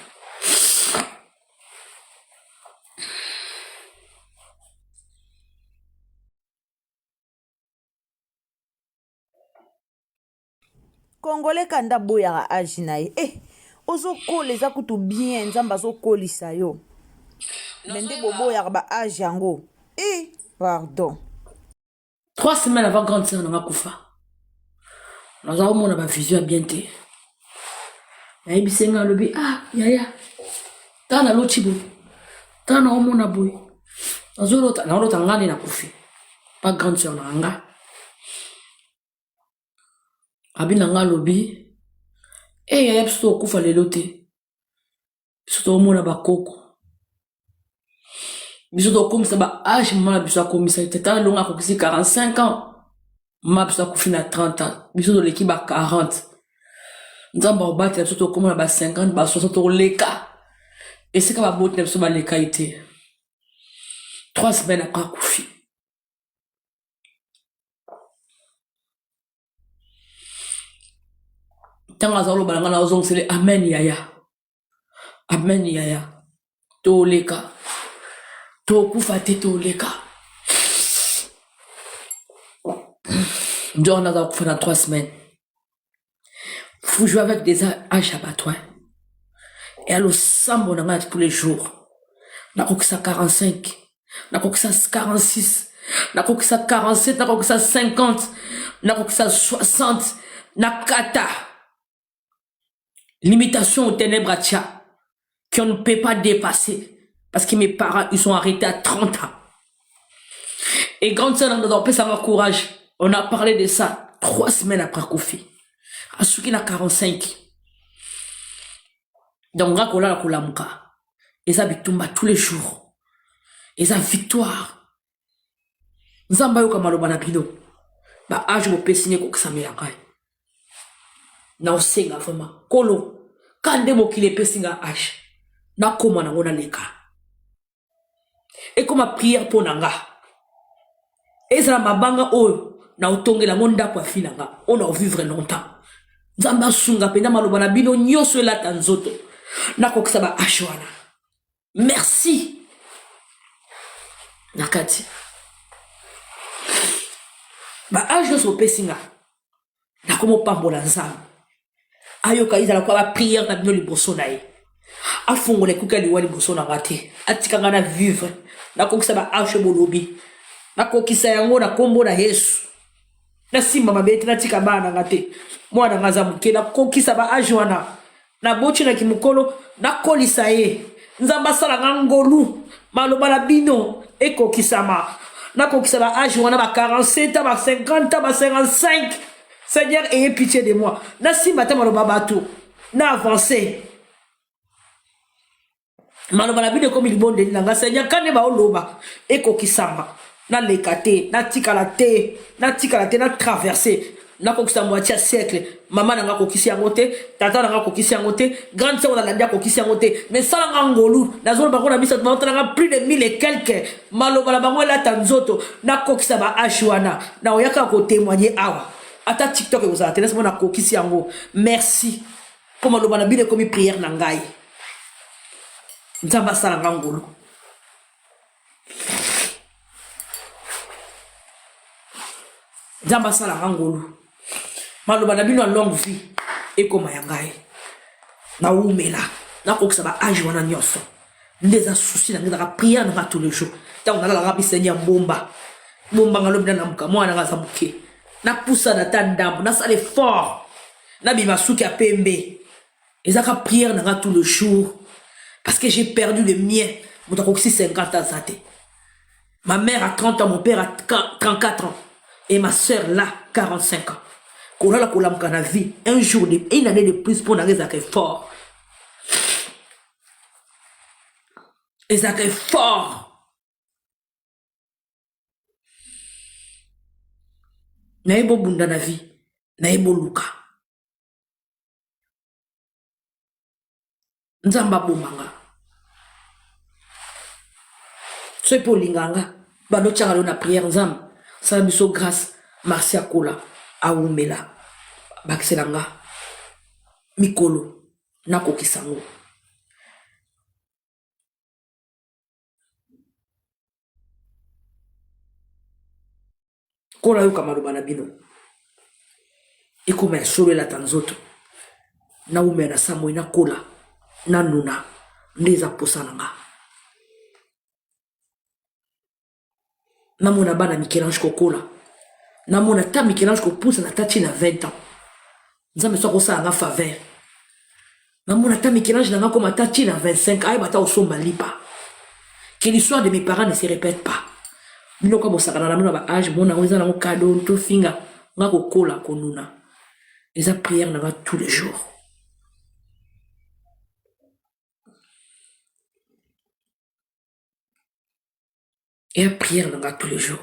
Congolais kanda aboyaka age na ye eh ozokola eza kutu bien nzambe azokolisa yo me nde boboyaka ba age yango eh pardon. 3 semaines avant grande sœur nanga kufa naza komona ba vision ya bien te. Nayebisi nga alobi ah yaya tala naloti boye tala naomona boye nazolota naolota nga nde nakufi pa grande sœur na nga. Abi na nga alobi e eh, yaya biso tokokufa lelo te, biso tokomona bakoko, biso tokomisa ba age mama na biso akomisa te. Tala longa akokisi 45 ans, mama biso akufi na 30 ans, biso toleki ba 40. Nzambe akobatela biso tokomona ba 50 ba 60 tokoleka esika baboti na biso balekai te. 3 semaines après akufi. Ntango aza koloba na ngai nazongisele amen yaya, amen yaya, toleka tokufa te, toleka. Nzoko naza kokufa na 3 semaines. Faut jouer avec des âges ya bato ya losambo na ngai tous les jours. Nakokisa 45, nakokisa 46, nakokisa 47, nakokisa 50, nakokisa 60, nakata limitation au ténèbres atia qu'on ne peut pas dépasser parce que mes parents ils sont arrêtés à 30 ans. Et grande sœur na opesanga courage. On a parlé de ça trois semaines après Kofi. Asuki na 45. Donc nga kolala kolamuka. Eza bitumba tous les jours. Eza victoire. Nzambe ayoka maloba na bino. Ba age bopesi nge ekokisamela ngai. Naosenga vraiment kolo ka nde mokili epesi nga age nakoma nango naleka. Ekoma prière mpo na nga. Ezala mabanga oyo na otongela yango ndako ya fi na nga oyo na ovivre longtemps. Nzambe asunga mpenza maloba na bino nyonso elata nzoto. Nakokisa ba age wana. Merci. Na kati. Ba age nyonso opesi nga. Nakomopambola Nzambe. Ayoka ezala kwa ba prière na bino liboso na ye. Afongola ekuke ya liwa liboso na nga te. Atika nga na vivre. Nakokisa ba age bolobi. Nakokisa yango na kombo na Yesu. Nasimba mabe te, natika bana na nga te. Mwana na nga aza moke, nakokisa ba age wana. Naboti na kimokolo, nakolisa ye. Nzambe asala nga ngolu, maloba na bino ekokisama. Nakokisa ba age wana ba 47 ans, ba 50 ans, ba 55. Seigneur, ayez pitié de moi. Nasimba ata maloba bato, na avancer. Maloba na bino ekomi libondeli na nga seigneur kande baoloba ekokisama naleka te natikala te natikala te na traverse nakokisa moitié ya siècle mama na nga akokisi yango te tata na nga akokisi yango te grande sœur nalandi akokisi yango te mais sala nga ngolu nazoloba ngo na biso baotala nga plus de mille et quelque maloba na bango elata nzoto nakokisa ba age wana nakoyaka kotémoigne awa ata tiktok ekozala te nasimo nakokisi yango merci mpo maloba na bino ekomi prière na ngai nzambe asala nga ngolu nzambe asala nga ngolu maloba na bino ya longue vie ekoma ya ngai nawumela nakokisa ba age wana nyonso nde eza souci na ngai ezalaka prière na nga tous les jours ntango nalalaka bisengi ya mbomba bomba nga lobi nanamuka mwana nga aza moke napusana ata ndambo nasala effort nabima suki ya pembe ezaka prière na nga tout le jour parce que j'ai perdu le mien moto akokisi 50 aza te ma mère a 30 ans mon père a 34 ans et ma sœur là 45 ans kolala kolamuka na vie un jour de, une année de plus mpo na nga ezalaka effort ezalaka effort naye bobunda na vie naye boluka nzambe aboma nga soki mpe olinga nga bando otyanga leo na priere nzambe sala biso grâce marci akola awumela bakisela nga mikolo nakokisa yango Nkolo ayoka maloba na bino. Ekoma ya solo elata nzoto. Nawumela na sa moi nakola nanuna nde eza posa na nga. Namona bana Michel-Ange kokola. Namona ata Michel-Ange kopusana ata ti na 20 ans. Nzambe so akosala nga faveur. Namona ata Michel-Ange na nga koma ata ti na 25 ayeba ata osomba lipa. Que l'histoire de mes parents ne se répète pas. Bino kwa bosakana na bino ba age mona yango eza nango cadeau to finga nga kokola konuna. Eza prière na nga tous les jours. Eya prière na nga tous les jours.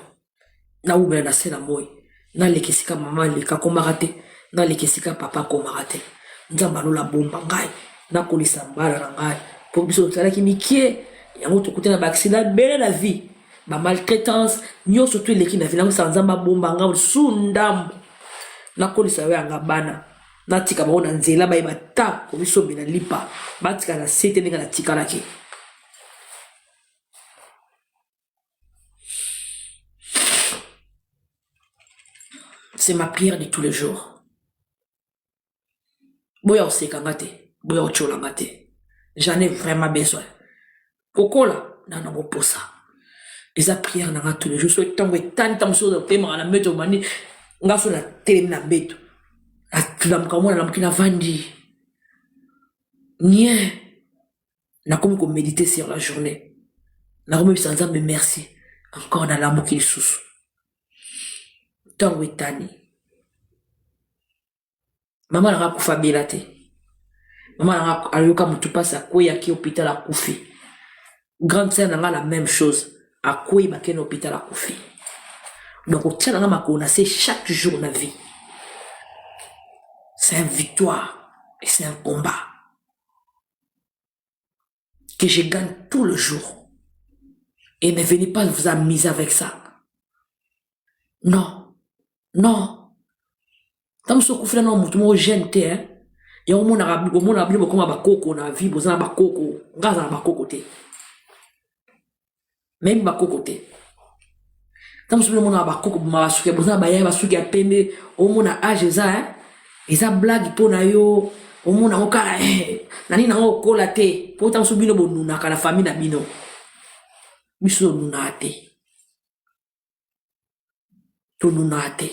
Nawumela na se na moi. Naleka esika mama aleka akomaka te. Naleka esika papa akomaka te. Nzambe alola bomba ngai. Nakolisa bana na ngai. Po biso tozalaki mikie. Yango tokuti na ba accident ebele na vie. Ba maltraitance nyonso to eleki na vie. Nakosala Nzambe abomba ngai lisusu ndambo. Nakolisa yo yanga bana. Natika bango na nzela bayeba ta komisombela lipa. Batika na se te ndenge natikalaki. C'est ma prière de tous les jours. Boya oseka nga te, boya otyola nga te. J'en ai vraiment besoin. Kokola na nango posa. Eza prière na nga tous les jours. Soki ntango etani ntango mosusu otemaka na mbeto obandi nga so natelemi na mbeto. Nalamuka mwana nalamuki navandi. Nien. Nakomi ko mediter sur la journée. Nakomi bisa Nzambe merci. Encore nalamuki lisusu. Ntongo etani. Mama na nga akufa abela te. Mama na nga ayoka mutu pasi akweyaki hôpital akufi. Grande sœur na nga la même chose. Akweyi bakei na hôpital akufi. Donc otia na nga makolo na se chaque jour na vie. C'est une victoire et c'est un combat que je gagne tout le jour. Et ne venez pas vous amuser avec ça. Non. Non. Ntango mosusu okufela na moto moko jeune te hein? Yango omonaka omonaka bino bokoma bakoko na vie, boza na bakoko. Nga aza na bakoko te. Nayebi bakoko te. Ntango mosusu bino omonaka bakoko boma basuki, boza na bayaya basuki ya pembe, omona age eza hein? Eza blague mpo na yo, omona yango kaka eh, na nini yango okola te, mpo ntango mosusu bino bonunaka na famille na bino. Biso tonunaka te. Tonunaka te.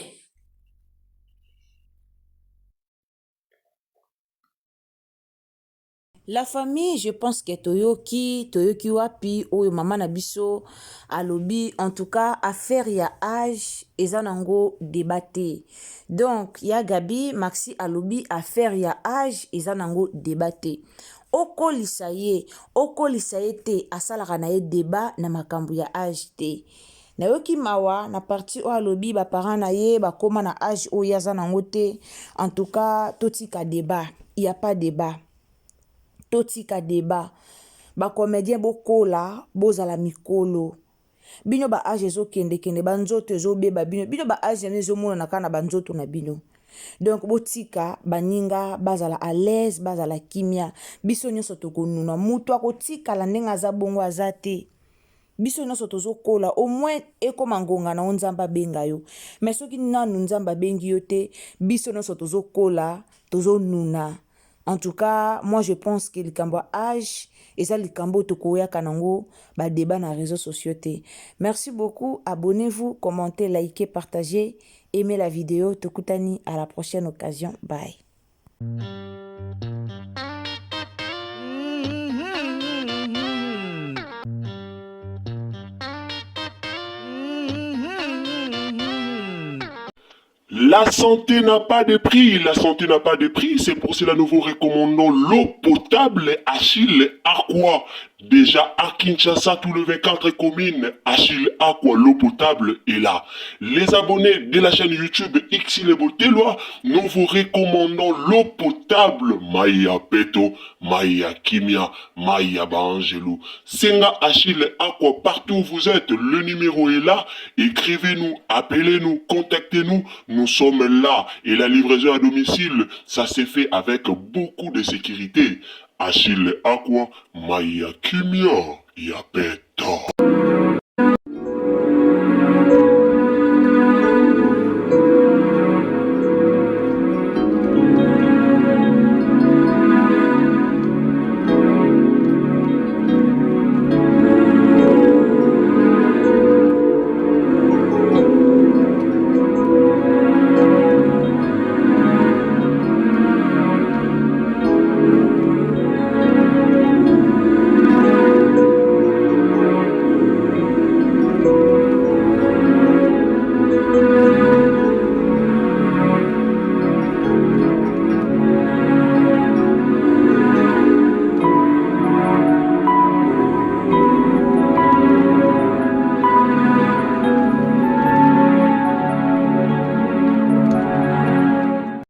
La famille, je pense que toyoki, toyoki wapi oyo mama na biso alobi. En tout cas, affaire ya âge eza nango débat te. Donc ya Gabi Maxi alobi affaire ya âge eza nango débat te. Okolisa ye, okolisa ye te, asalaka na ye débat na makambo ya âge te. Nayoki mawa na partie oyo alobi ba parents na ye bakoma na âge oyo ye aza nango te. En tout cas, totika débat, il y a pas débat. Totika débat. Ba comédien bokola, bozala mikolo. Bino ba âge ezokende kende, ba nzoto ezobeba bino. Bino ba âge na bino ezomonana kaka na ba nzoto na bino. Donc botika baninga bazala à l'aise, bazala kimia. Biso nyonso tokonuna. Mutu akotikala ndenge aza bongo aza te. Biso nyonso tozokola, au moins ekoma ngonga na yo Nzambe abenga yo. Mais soki nanu Nzambe abengi yo te, biso nyonso tozokola, tozonuna. En tout cas, moi je pense que likambo ya âge eza likambo oyo tokoyaka nango ba débat na réseaux sociaux te. Merci beaucoup, abonnez-vous, commentez, likez, partagez, aimez la vidéo. Tokutani à la prochaine occasion. Bye. La santé n'a pas de prix, la santé n'a pas de prix, c'est pour cela nous vous recommandons l'eau potable Achille Aqua. Déjà à Kinshasa, tout le 24 communes, Achille Aqua, l'eau potable est là. Les abonnés de la chaîne YouTube Xile Botelwa, nous vous recommandons l'eau potable Maya Peto, Maya Kimia, Maya Baangelou. Senga Achille Aqua, partout où vous êtes, le numéro est là. Écrivez-nous, appelez-nous, contactez-nous, nous sommes là. Et la livraison à domicile, ça s'est fait avec beaucoup de sécurité. Achille Aqua, Maya Kimia, ya Peto.